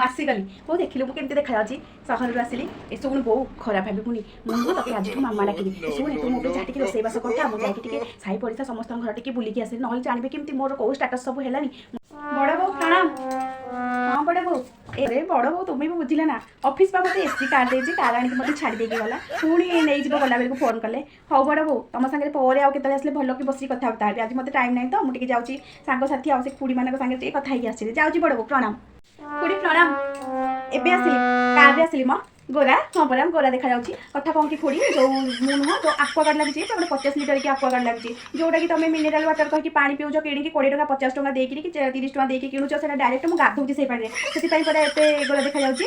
ମୁଁ ଆସିଗଲି ବୋଉ। ଦେଖିଲୁ ମୁଁ କେମିତି ଦେଖାଯାଉଛି? ସହରରୁ ଆସିଲି। ଏ ଶୁଣୁ ବୋଉ, ଖରାପ ଭାବିବୁନି, ମୁଁ ନୁହଁ ତତେ ଆଜିଠୁ ମାମା ଡାକିବି। ଏ ଶୁଣେ, ତୁ ମୋ ପାଇଁ ଯାହା ଟିକେ ରୋଷେଇବାସ କରିଥା, ମୁଁ ଯାଇକି ଟିକେ ସାହି ପଡ଼ିଶା ସମସ୍ତଙ୍କ ଘର ଟିକେ ବୁଲିକି ଆସିଲି। ନହେଲେ ଜାଣିବେ କେମିତି ମୋର କୋଉ ଷ୍ଟାଟସ୍ ସବୁ ହେଲାଣି? ବଡ଼ ବୋଉ, ପ୍ରଣାମ। ହଁ ବଡ଼ ବୋଉ। ଏ ବଡ଼ ବୋଉ, ତୁମେ ବି ବୁଝିଲେ ନା? ଅଫିସ୍ ବା ମୋତେ ଏସି କାର୍ ଦେଇଛି, କାର୍ ଆଣିକି ମୋତେ ଛାଡ଼ି ଦେଇକି ଗଲା। ପୁଣି ନେଇଯିବ ଗଲା ବେଳକୁ ଫୋନ୍ କଲେ। ହଉ ବଡ଼ ବୋଉ, ତମ ସାଙ୍ଗରେ ପରେ ଆଉ କେତେବେଳେ ଆସିଲେ ଭଲ କି ବସିକି କଥାବାର୍ତ୍ତା ହେବି। ଆଜି ମୋତେ ଟାଇମ୍ ନାହିଁ ତ, ମୁଁ ଟିକେ ଯାଉଛି, ସାଙ୍ଗସାଥି ଆଉ ସେ ଖୁଡ଼ିମାନଙ୍କ ସାଙ୍ଗରେ ଟିକେ କଥା ହେଇକି ଆସିଲି। ଯାଉଛି ବଡ଼ ବୋଉ, ପ୍ରଣାମ। ଖୁଡ଼ି ପ୍ରଣାମ। ଏବେ ଆସିଲି, କାର୍ରେ ଆସିଲି ମ। ଗୋରା? ହଁ ପରା, ଗୋରା ଦେଖାଯାଉଛି। କଥା କ'ଣ କି ଖୁଡ଼ି, ଯୋଉ ମୁଁ ନୁହଁ ଯୋଉ ଆକ୍ୱାଗାର୍ଡ଼ ଲାଗିଛି, ଗୋଟେ 50 ଲିଟର କି ଆକ୍ୱାଗାର୍ଡ଼ ଲାଗିଛି, ଯୋଉଟାକି ତମେ ମିନେରାଲ ୱାଟର କହିକି ପାଣି ପିଉଛ କିଣିକି, 20 ଟଙ୍କା 50 ଟଙ୍କା ଦେଇକିରି କି 30 ଟଙ୍କା ଦେଇକି କିଣୁଛ, ସେଇଟା ଡାଇରେକ୍ଟ ମୁଁ ଗାଧଉଛି ସେଇ ପାଣିରେ। ସେଥିପାଇଁ ପରା ଏତେ ଗୋରା ଦେଖାଯାଉଛି।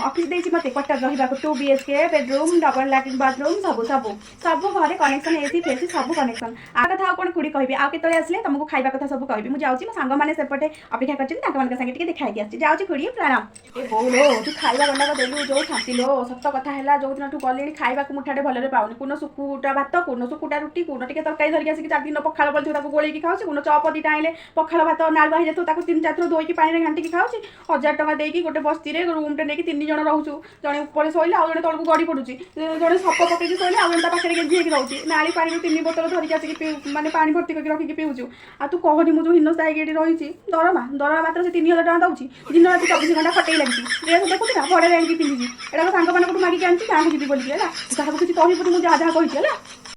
ଅଫିସ୍ ଦେଇଛି ମୋତେ କ୍ୱାର୍ଟର ରହିବାକୁ, 2 BHK, bedroom, double latrine bathroom, ସବୁ ସବୁ ସବୁ ଘରେ କନେକ୍ସନ୍, ଏସି ଫେସି ସବୁ କନେକ୍ସନ୍। ଆଉ କଥା ଆଉ କ'ଣ ଖୁଡ଼ି କହିବି? ଆଉ କେତେବେଳେ ଆସିଲେ ତମକୁ ଖାଇବା କଥା ସବୁ କହିବି। ମୁଁ ଯାଉଛି, ମୋ ସାଙ୍ଗମାନେ ସେପଟେ ଅପେକ୍ଷା କରିଛନ୍ତି, ତାଙ୍କମାନଙ୍କ ସାଙ୍ଗେ ଟିକେ ଦେଖା ହେଇକି ଆସିଛି। ଯାଉଛି ଖୁଡ଼ି, ପ୍ରଣାମ। ଏ ବୋଉ ଲୋ, ତୁ ଖାଇବା ଗଣ୍ଡାକ ଦେଲୁ ଯୋଉ ଶାନ୍ତି ଲୋ। ସତ କଥା ହେଲା, ଯୋଉ ଦିନଠୁ ଗଲିଣି ଖାଇବାକୁ ମୁଠାଟେ ଭଲରେ ପାଉନି। କୁନ ଶୁକୁଟା ଭାତ, କୁନ ଶୁକୁଟା ରୁଟି, କୁନ ଟିକେ ତରକାରୀ ଧରିକି ଆସିକି 4 ଦିନ ପଖାଳ ବଳିଥିବ ତାକୁ ଗୋଳେଇକି ଖାଉଛି, କୁନ ଚପ 2ଟା ଆଣିଲେ ପଖାଳ ଭାତ ନାଳୁଆ ହେଇଯାଇଥିବ, ତାକୁ ତିନି ଚାରି ଥର ଧୋଇକି ପାଣିରେ ଘାଣ୍ଟିକି ଖାଉଛି। 1000 ଟଙ୍କା ଦେଇକି ଗୋଟେ ବସ୍ତିରେ ରୁମ୍ଟେ ନେଇକି ତିନି ଜଣ ରହୁଛୁ। ଜଣେ ଉପରେ ଶୋଇଲେ ଆଉ ଜଣେ ତଳକୁ ଗଡ଼ି ପଡୁଛି, ଜଣେ ସପ ପକେଇକି ଶୋଇଲେ ଆଉ ଜଣେ ତା ପାଖରେ ଗେଞ୍ଜି ହେଇକି ରହୁଛି। ନାଳି ପାଣିରୁ ତିନି ବୋତଲ ଧରିକି ଆସିକି ମାନେ ପାଣି ଭର୍ତ୍ତି କରିକି ରଖିକି ପିଉଛୁ। ଆଉ ତୁ କହନି, ମୁଁ ଯୋଉ ହିନସ୍ତା ହେଇକି ଏଠି ରହିଛି। ଦରମା ଦରମା ମାତ୍ର ସେ 3000 ଟଙ୍କା ଦଉଛି, ଦିନ ରାତି 24 ଘଣ୍ଟା ଖଟେଇ ଲାଗିଛି। ଡ୍ରେସ୍ ଦେଖୁଛୁ ନା, ଭଡ଼ାରେ ଆଣିକି ପିନ୍ଧିଛି। ଏଇଟା ସାଙ୍ଗମାନଙ୍କଠୁ ମାଗିକି ଆଣିଛି ଗାଁକୁ ଯିବି ବୋଲିକି। ହେଲା, କାହାକୁ କିଛି କହିବୁନି ମୁଁ ଯାହା ଯାହା କହିଛି, ହେଲା?